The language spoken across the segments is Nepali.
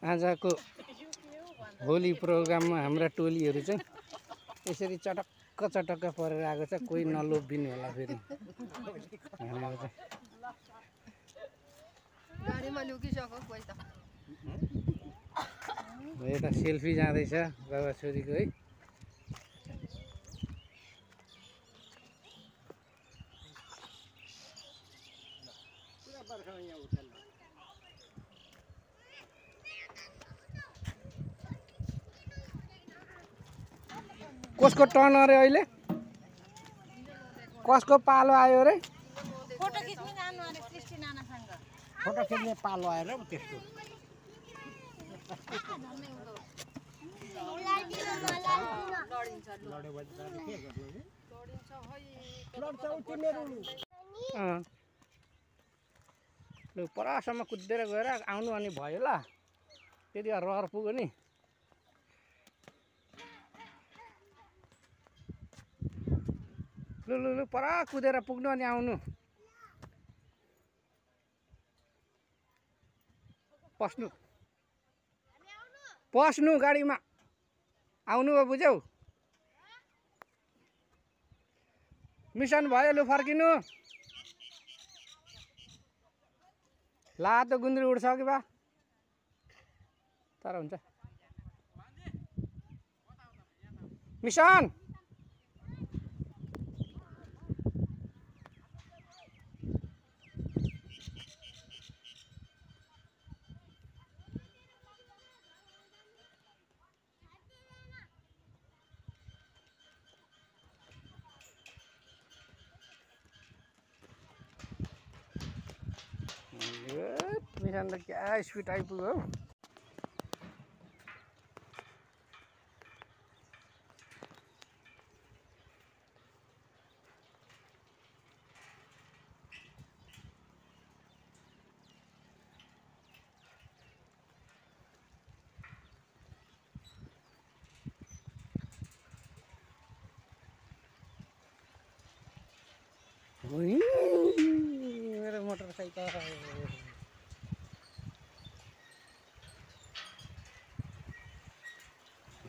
आजको होली प्रोग्राममा हाम्रा टोलीहरू चाहिँ यसरी चटक्क चटक्क परेर आएको छ। कोही नलोभिने होला फेरि भनेको चाहिँ। यता सेल्फी जाँदैछ बाबा छोरीको है। कसको टर्न अरे अहिले? कसको पालो आयो रे? फोटो खिच्न जानु अरे सृष्टि नानासँग। फोटो खिच्ने पालो आएर त्यस्तो लु परसम्म कुदेर गएर आउनु अनि भयो ल। त्यति रहर पुग्यो नि। लु लु लु पर कुदेर पुग्नु अनि आउनु। पस्नु पस्नु गाडीमा आउनु हो बुझ्यौ। मिसन भयो लु फर्किनु। लातो गुन्द्री उड्छ कि बा तर हुन्छ। मिसन मिसन त क्या स्पिड आइपुग्यो हौ। मेरो मोटरसाइकल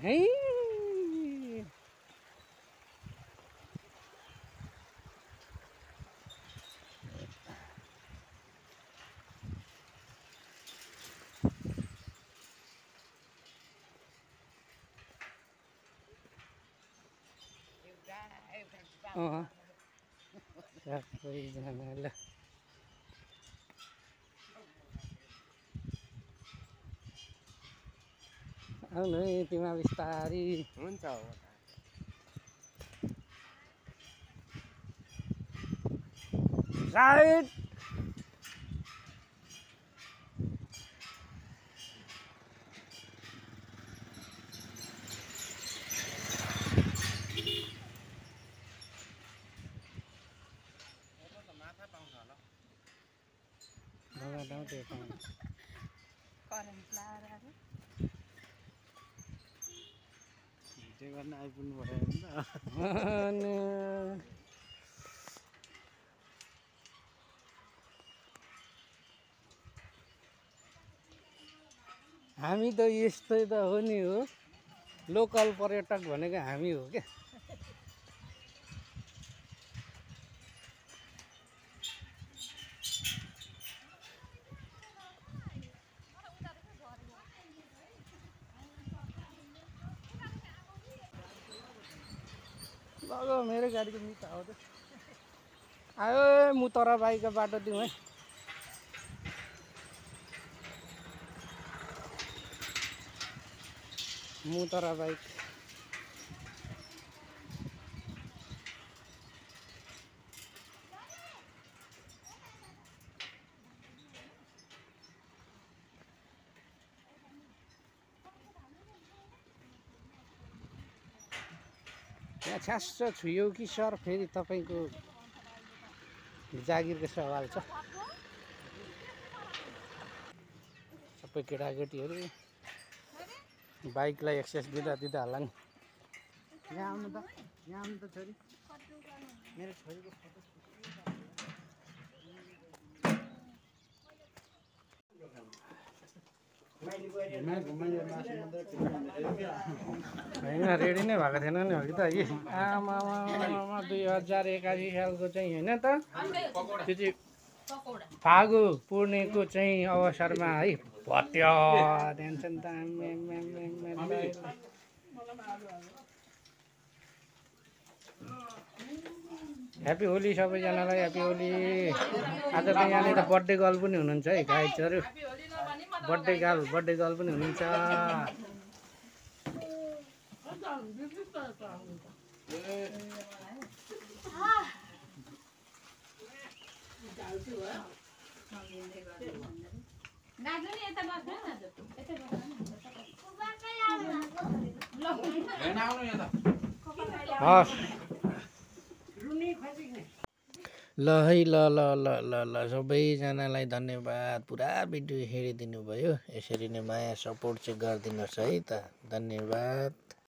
है। सबैजनाले आउनु है तिमीहरू बिस्तारी हुन्छ राइट। गर्न आइपुग्नु भयो नि त। हामी त यस्तै त हो नि हो। लोकल पर्यटक भनेको हामी हो क्या। लग मेरो गाडीको मित आउँछ आयो। म तरा बाइकको बाटो दिउँ है। म तरा बाइक यहाँ छ्यास्स छुयो कि सर फेरि तपाईँको जागिरको सवाल छ। सबै केटाकेटीहरू बाइकलाई एक्सेस दिँदा दिँदा होला नि। यहाँ आउनु त छोरी मेरो छोरीको फोटो होइन रेडी नै भएको थिएन नि अघि त कि आमा 2081 सालको चाहिँ होइन त त्यो चाहिँ फागु पूर्णेको चाहिँ अवसरमा है भट्यो टेन्सन त ह्याप्पी होली सबैजनालाई ह्याप्पी होली आज त यहाँनिर बर्थडे गर्ल पनि हुनुहुन्छ है गाइजहरू बर्थडे गर्ल पनि हुनुहुन्छ हस् ल है ल सबैजनालाई धन्यवाद पुरा भिडियो हेरिदिनु भयो यसरी नै माया सपोर्ट चाहिँ गरिदिनुहोस् है त धन्यवाद।